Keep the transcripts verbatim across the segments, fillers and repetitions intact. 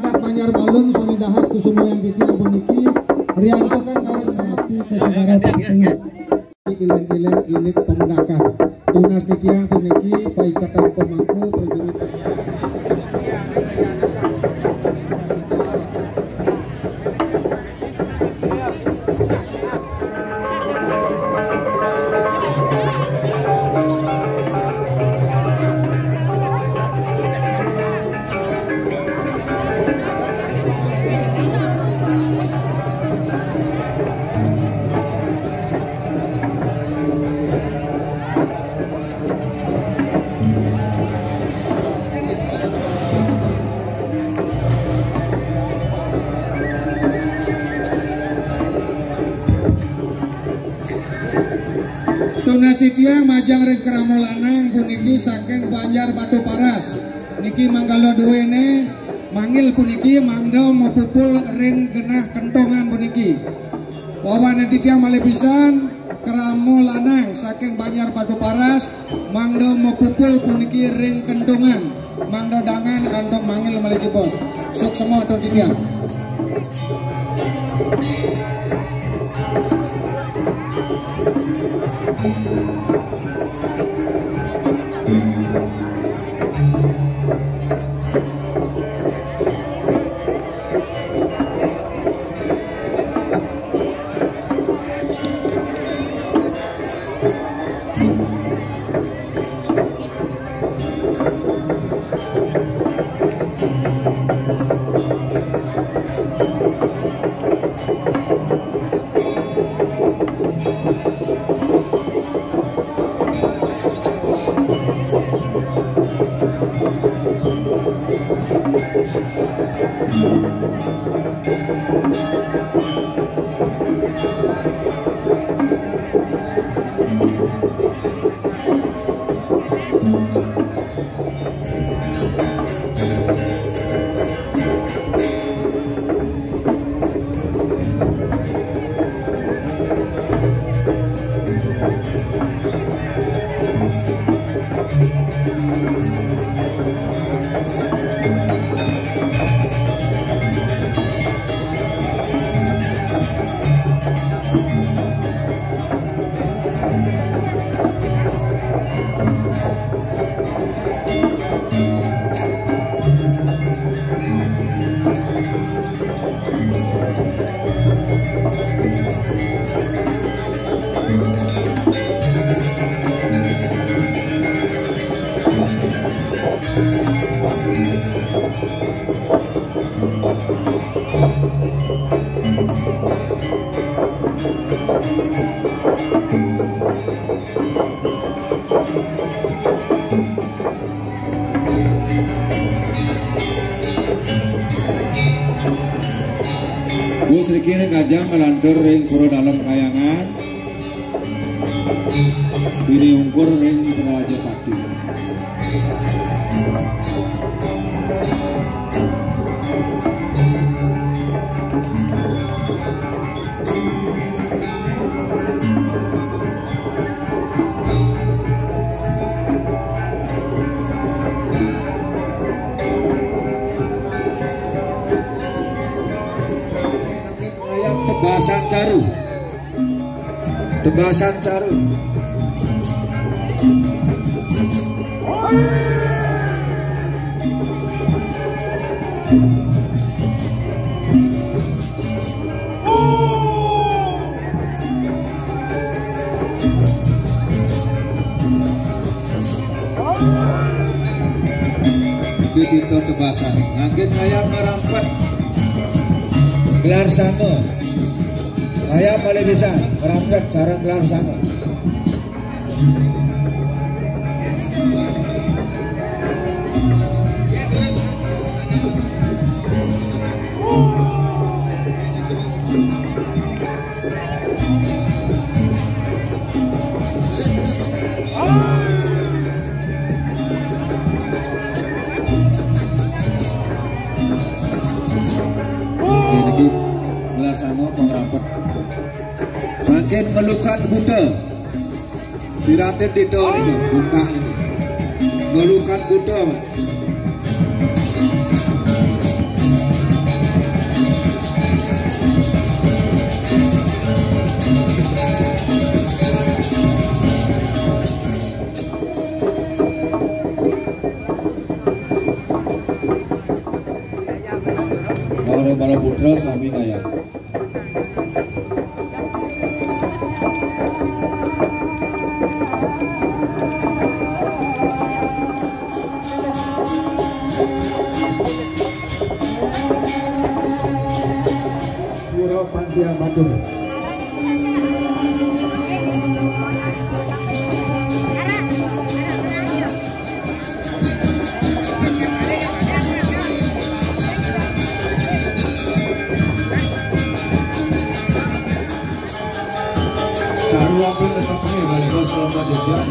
Adat Banjar Balun, Soni Dahar, Kusumo yang titiang puniki, riantukan kawit sasti ke saudara pangingat. Ilir-ilir ilit pemudakan. Tunas titiang puniki, paiketan pemangku, prajurit. Tunas titiang majeng ring krama lanang puniki saking Banjar Batu Paras. Niki manggala duene mangil puniki mangda mapupul ring genah kentongan puniki. Wawanen titiang malih pisan, krama lanang saking Banjar Batu Paras, mangda mapupul puniki ring kentongan, mangda dangan antuk mangil malih jebos. Suksma atur titiang. Wus riki ring ajeng nglantur ring Pura Dalem Kayangan, piniungkur ring Prajapati. Ayam tebasan caru. Tebasan caru. Di Tito Tebasan. Makin kaya merampet. Gelar sama. Kaya malih bisa merampet sareng gelar sama. Niki gelar sama pangrampet. Mangkin melukat buta. Siratin Tito niku, buka niku. Melukat buta, Pak. Ora Bala Putra sami kaya. Pura Pantia Madura. Caru ampun tetep nih balik bos lomba jejak.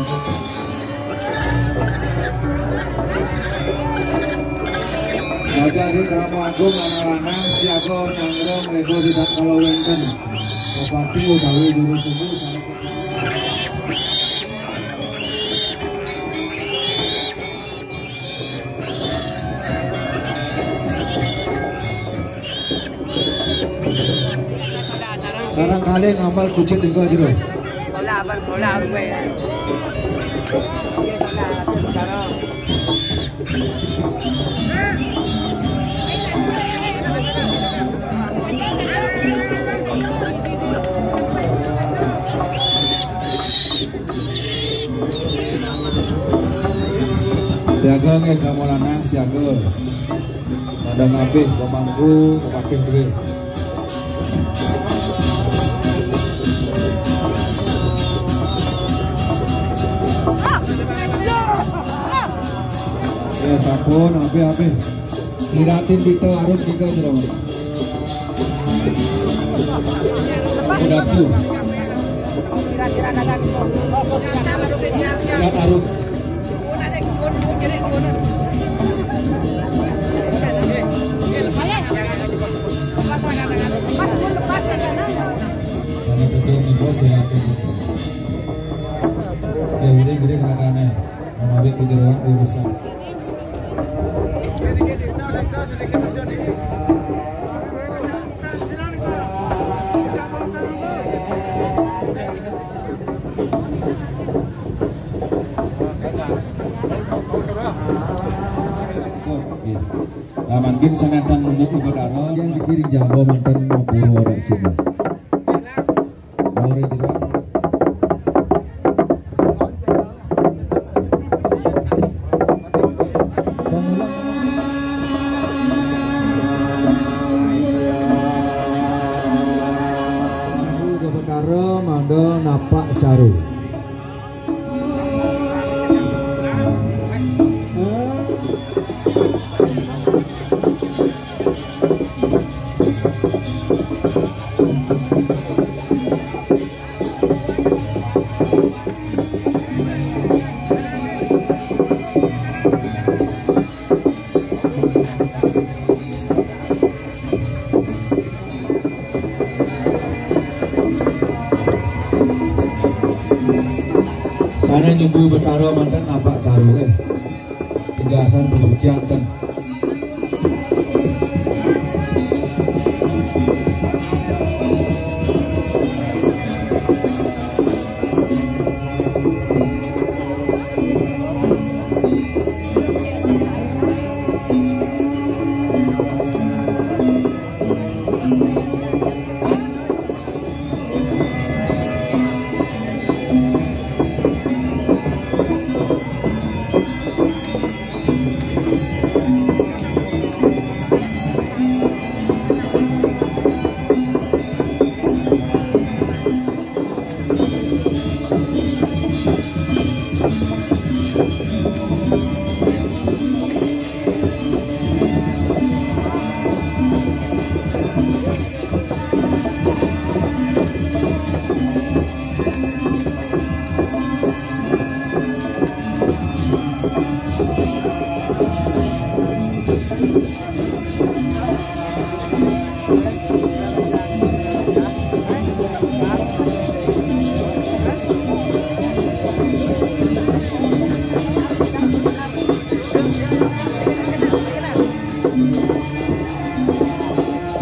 Raja di Krama Agung anak lanang siaga nyangrong lego tidak kalau wenten. Bupati utawi juru semu. Barangkali ngambil kucing juga jero. Siaga nggih, Kang Maulana, siaga. Pada ngabih pemangku, pepatih duwe. Ya sampun, abih-abih. Siratin Tito Arung tiga jero. Dapur. Sirat Arung. Karena betul nih bos ya. Ya gede-gede gerakannya. Menarik kejeroan dirusak. Nah, mangkin sanatan menurut Ibu Daro, yang sering jago mantan mau buru orang sini. Lori jeroan. Betara mangda napak caru. Sana nyunggu Betara manten napak caru, eh. Tigasan bersuci anten.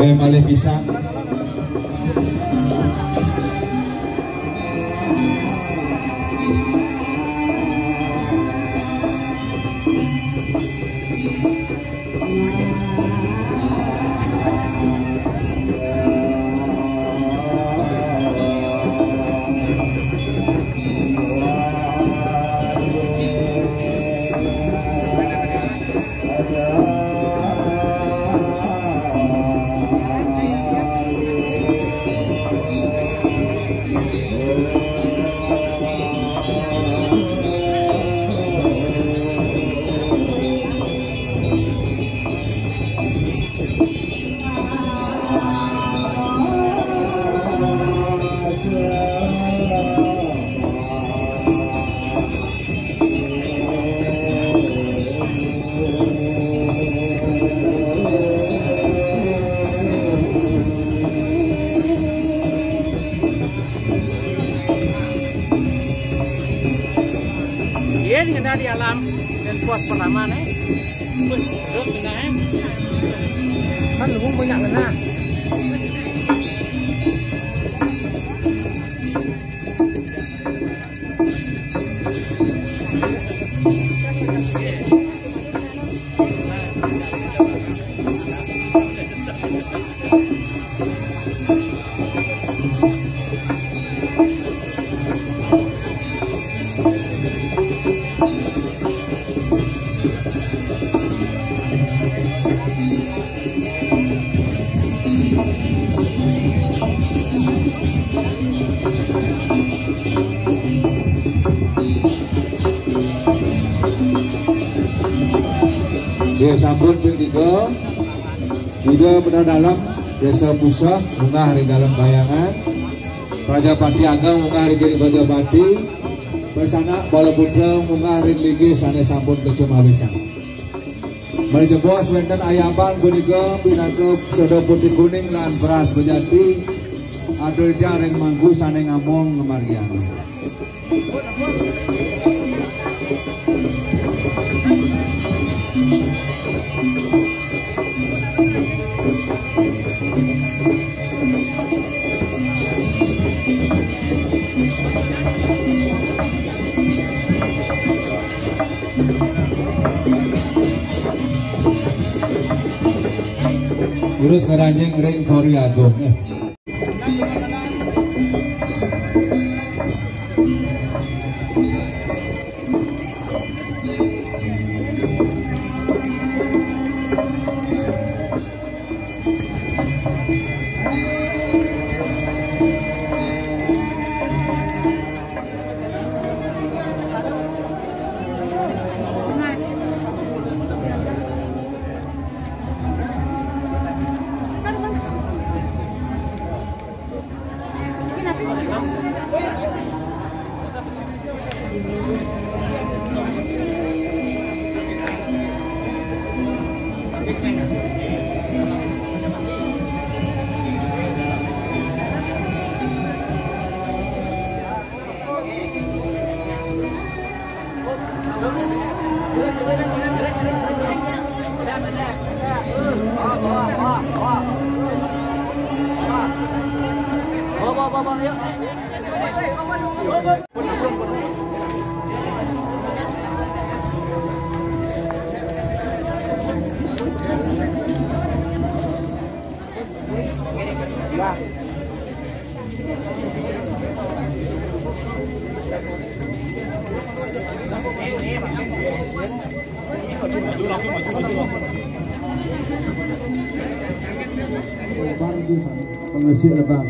Eh, malih pisan. Yen ngena di alam dan pos pertama nih. Wis, terus ngena, eh. Kan lu banyak ngena. Ya, sampun ping tiga. Ida Pedang Dalem, Desa Puseh, munggah ring Dalem Kahyangan. Prajapati Ageng munggah ring Giri Prajapati. Pesanak Bala Putra munggah ring linggih sane sampun kacumabisang. Malih jebos wenten ayabang punika pinaka soda putih kuning lan beras bejati. Atur titiang ring mangku sane ngamong ngamargiang. Terus ngranjing ring Kori Agung. Eh. Lebar itu, San. Pengesi lebar.